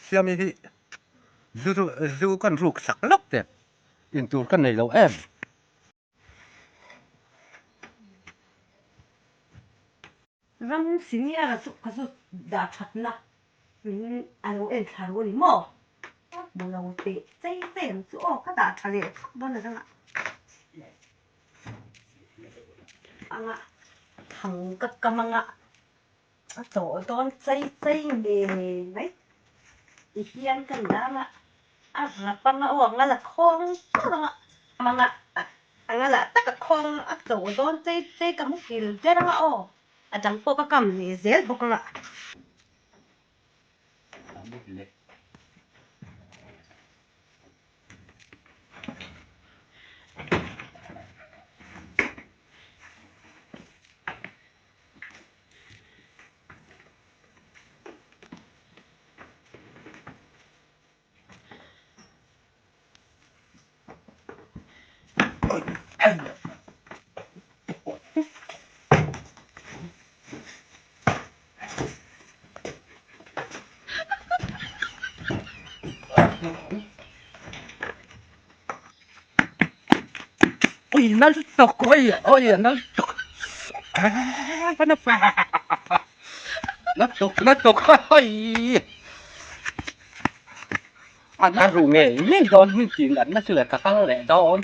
Siami hi zu zu kan ruk sak lawk teh in tur ka nei lo em. Ram senior a chu ka zu dah thatna min a lo en thla ru a ni maw? Hmu lo teh chei chei ang chu aw ka dah tha leh thak dawn a dangah anga thang ka kam anga a tawh dawn chei chei ngei mai ti hian ka ni anga a rap anga aw anga la khawng tawp anga anga anga lah tak a khawng a tawh dawn chei chei ka muhil der anga aw a dang pawh ka kam leh zel bawk anga. Oi nal tok oi oi nal tok nal tok nal tok oi an a ru ngei ngei dawn min tih natna chu le ka kal leh dawn.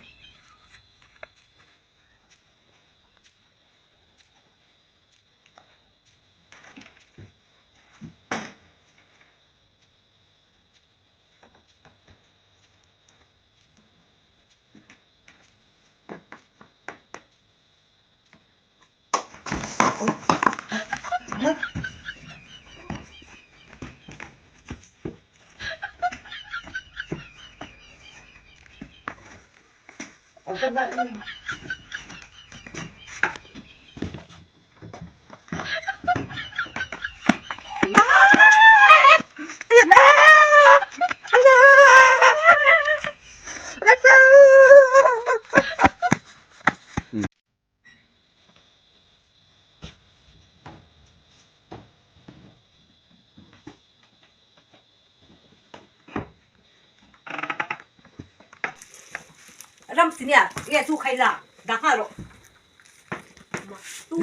Ram si nia nge chu khai la dah nghal rawh.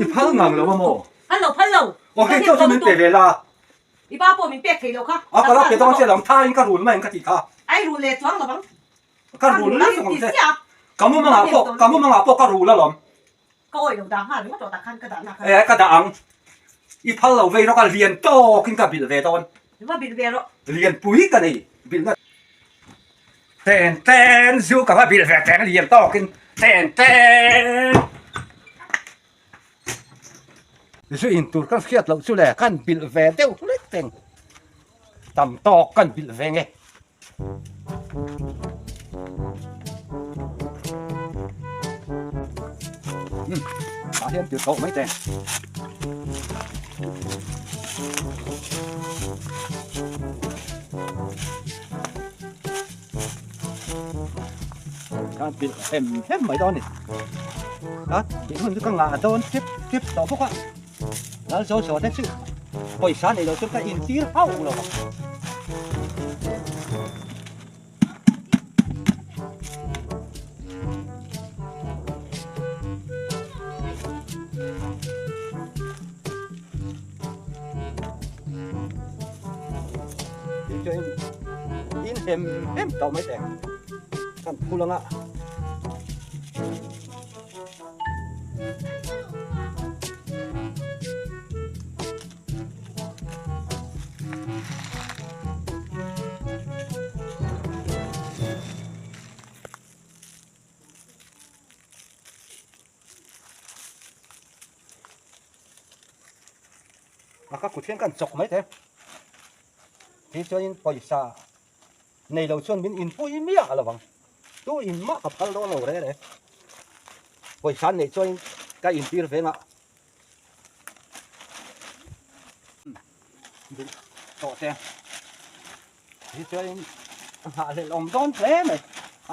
I phal ngang lo a maw? Phal lo phal lo. Aw hei chauh chu min pe ve la. I pa pawh min pek thei lo kha. A ka lo pe dawn che lam tha in ka rul mai ang ka tih kha. Ai rul leh chuang lo vang. Ka rul mai ang che. Ka mumangah pawh ka mumangah pawh ka rul alawm. Ka awih lo dah nghal ringawt rawh tah khan ka dah na kha. E ka dah ang. I phal lo vei rawk a lian tawk in ka bilh ve dawn. Va bilh ve rawh. Lian pui ka nei bilh na. Ten ten zu ka va bilh ve teng lian tawk in ten ten. Zu in tur kan hriat loh chu le kan bilh ve deuh hlek teng. Tam tawk kan bilh ve nge. Tah hian tir tawh mai teh. Kan pilh hem hem mai dawn a ni. A tih hun chu ka ngah dawn tip tip tawh bawk a. Lal zawl zawl te chu pawisa nei lo chuan ka intir hauh lo ang. In hem hem tawh mai teh kan phul anga. A ka kut hian kan chawk mai thei ti chuanin pawisa nei lo chuan min inpui miah a lo vang tu in mah ka phal dawn lo re re pawisa an neih chuanin ka intir ve ngah tawh te ti chuanin a nghahhlelh awm dawn hle mai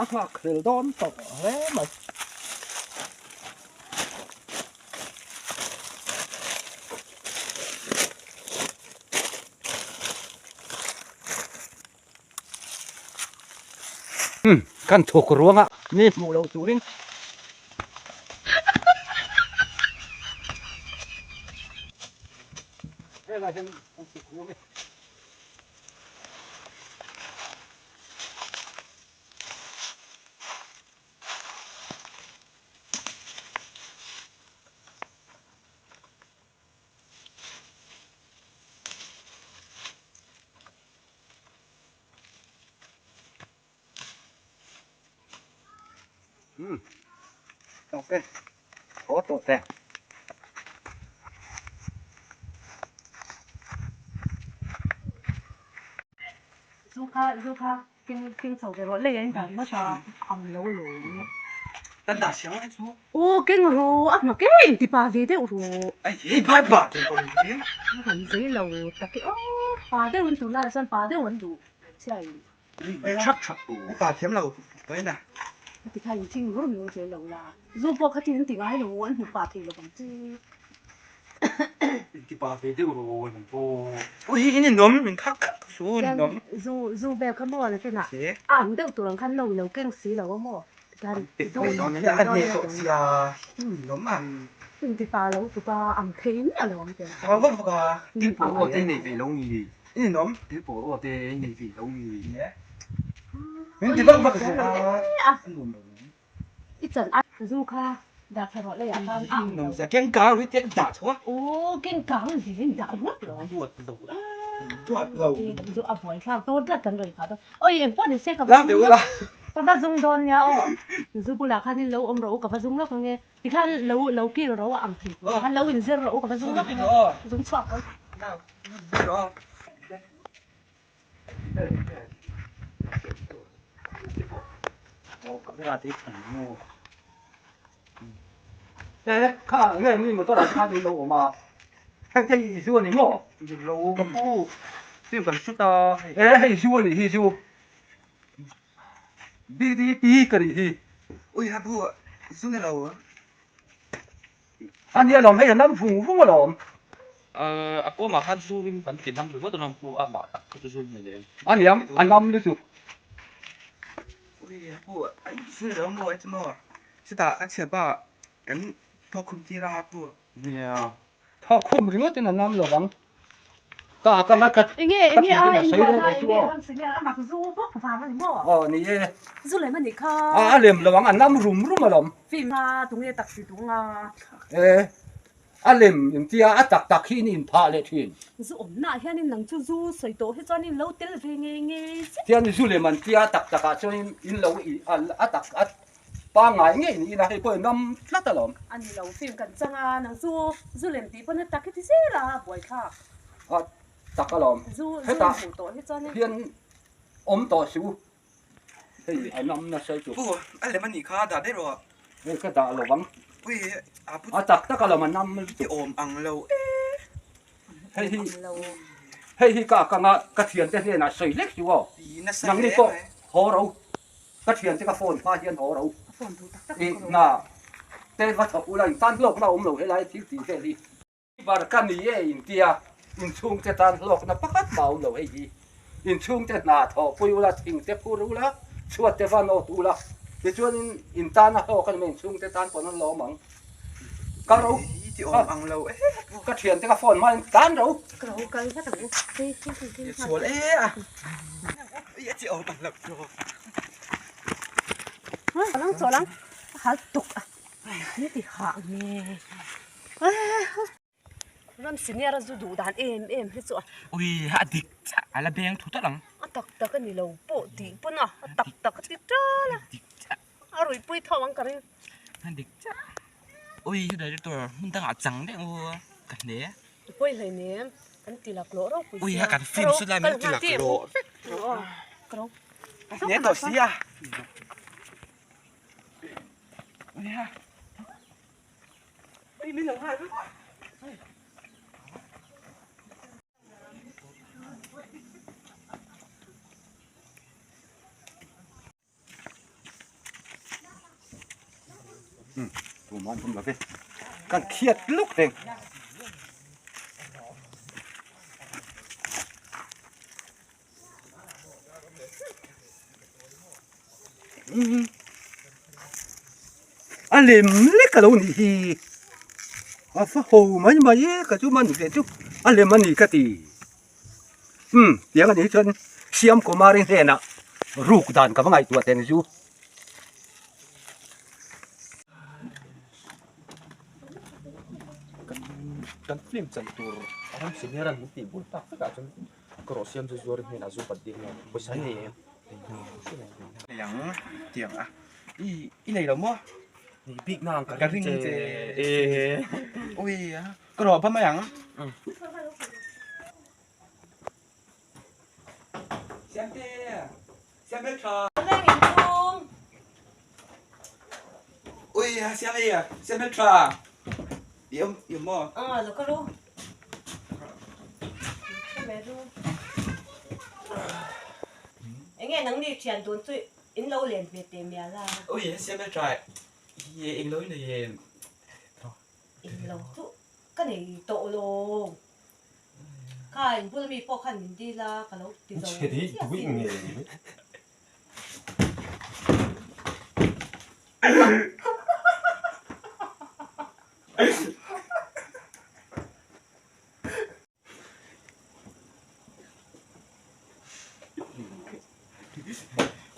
a nghakhlel dawn tawh hle mai. Umm kan thawk ruanga mi hmuh loh turin. Helai hian kan thawk ruang e. Umm ok haw tawh teh. Zu kha zu kha keng keng chho ve rawh lei a indan hmasa ang lo lo. Kan dah siang lai chu. Aw keng rawh a hma kei inti pa ve deuh rawh. Ai hei bai ba thei ko ni. Kan zei lo tak e aw pa deuh an tunlai ah chuan pa deuh an duh chhiai. Thak thak tu. Pa thiam lo kai na. Ti kha in thing rum rum zel lo la. Zu pawh kha tin an ti ngai lo an hmu pa thei lo ang che. Inti pa ve deuh rawh an pawh. Ui hi in nuam min khak khak su in nuam. Zu zu vel kha maw na chen ah a ang deuh tur ang khan lo lo keng si lo a maw tikhan zu a hneh tawh sia in nuam a. Inti pa lo tupa ang thei miah lo ang che. Thau vak vak a. Thil pawh aw te nei ve lo ngi. In nuam. Thil pawh aw te nei ve lo ngi. Min ti vak vak su a. Nuam lo. I chan a zu kha dah thla rawh leiah khan a ang lo. Keng kang ri te dah chho a. Aw keng kang ri in dah ngawt lo. Duat lo. Duat lo. Zu a buai thlak dawn tlat kan rawn khah dawn. Oi eng pawh ni se ka va zung lawk. Ka va zung dawn nia aw. Zu bulah khan in lo awm rawh u ka va zung lawk ang e. Tikhan lo lo kil rawh a ang thei tur khan lo inzir rawh u ka va zung lawk ang e. Zung chhuak dawn. Kha nge mi motor ah khan in lo awm a heng te hi zu a ni maw? Dik lo ka pu film kan shoot a e hei zu a nih hi zu BDP ka nih hi. Ui ha pu zu ni lo. A nia lawm, hei a nam vung vung alawm. A kawmah khan zu in kan ti nam ringawt alawm pu a mah tak kha chu zu in nei lem. A niang, a nam lutuk. Ui pu zu ni lo maw eng maw chutah a chhiatpa kan thawk khum tir a pu. Nia, thawk khum ringawt in a nam lo ang. Ka ka nga ka Enge ka enge thin a in a in sawi buat reng a reng chu enge aw. an senge a mak zu bawk vang a ni maw? Aw ni e. Zu lem a nih kha. A a lem lo ang a nam rum rum alawm. Film a tunge tak si tung a. E a lem in tia a tak tak hi in in phah leh thin. Zu awmna ah hian in nang chu zu sawi tawh hi chuan in lo tel ve nge nge zet. Tian zu lem an tia a tak tak ah chuan in in lo i a tak a pangngai ngei niin a hei pawh i ngam tlat alawm. A ni lo film kan chang a nang chu zu lem tih pawn a tak hi ti zel a buaithlak. A tak alawm. Zu zu Hetah hmuh tawh hi chuan in. Hian awm tawh si u. Hei a ngam nasa chu. Pu a lem a nih kha dah daih rawh. Hei ka dah lo vang. Ui a pu. A tak tak alawm a ngam lutuk. I awm ang lo e. Hei hi hei hi ka ka nga ka thiante hnenah sawi hlek chu aw. Nangni pawh haw ro. Ka thiante ka phone hma hian haw ro i hna te va thawk ula in tan hlawkna a awm lo helai thil tih vel hi. Bar ka ni e in tia inchhungte tan hlawkna pakhat mah a awm lo hei hi. Inchhungte hna thawhpui ula thing te phur ula chhuat te va nawt ula tichuan in in tana hlawk a ni mai inchhungte tan pawn an lawm ang. Ka ro ka thiante ka phone hma in tan ro. Ka ro kal vat ang u. Hei hei hei hei. Sual e a. Ui a chi awm ang lo chu. Chaw lang chaw lang a hal tuk a. Ni ti hah nge. Ram senior a zu duh dan em em hi chu a. Ui a dik chiah a la beng thu tawlh ang. A tak tak a ni lo pawh tih pawn a a tak tak a ti tal a. Dik chiah. A ruihpui tho ang ka ring. A dik chiah. Ui director hmun dangah chang daih u ka hne. Pawi hlei nem kan ti lak lawh ropui sia. Ui ha kan film chu lai min ti lak lawh vek. Ka hne tawh sia. Ui ha. Ui min lo nghal vek. Kan khiat luk reng. A lem lek a lo nih hi a va ho mai mai e ka chu man ve chu a lem a ni ka ti umm tiang a nih hi chuan Siam Kumari hnenah ruk dan ka va ngaihtuah teh ang chu. Kan film chan tur ram senior an min tih bul tak vekah chuan ka rawh siam chu zuar hnenah zu pat ding a pawisa hi nei em? Nei ang tiang a i i nei lo maw? Nei bik na ang ka ring che e ui a ka rawh va mai ang. Siamte Siam hmel tha. Leng in tum. Ui a siam ei a siam hmel tha. I awm i awm maw? Aw lo ka ru. Ka me ru. Enge nang ni thian dun chu in lo len ve teh mial a. Ui a siam hmel tha i eng lo i nei em? Eng lo chu ka nei tawh lo. Kha in bul ami pawh khan min dil a ka lo ti zo chiah sin.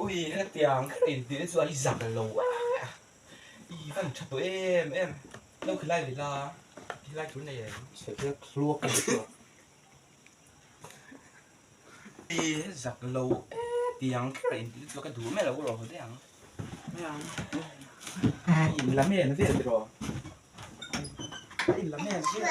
Ui hetiang kher in tih chu a i zak lo a i van tha tawh em em lo khilai ve la khilai tur nei em i zak lo e tiang kher in tih chu ka duh mai lo rawh haw daih ang i in la men vel tiraw i in la men vel.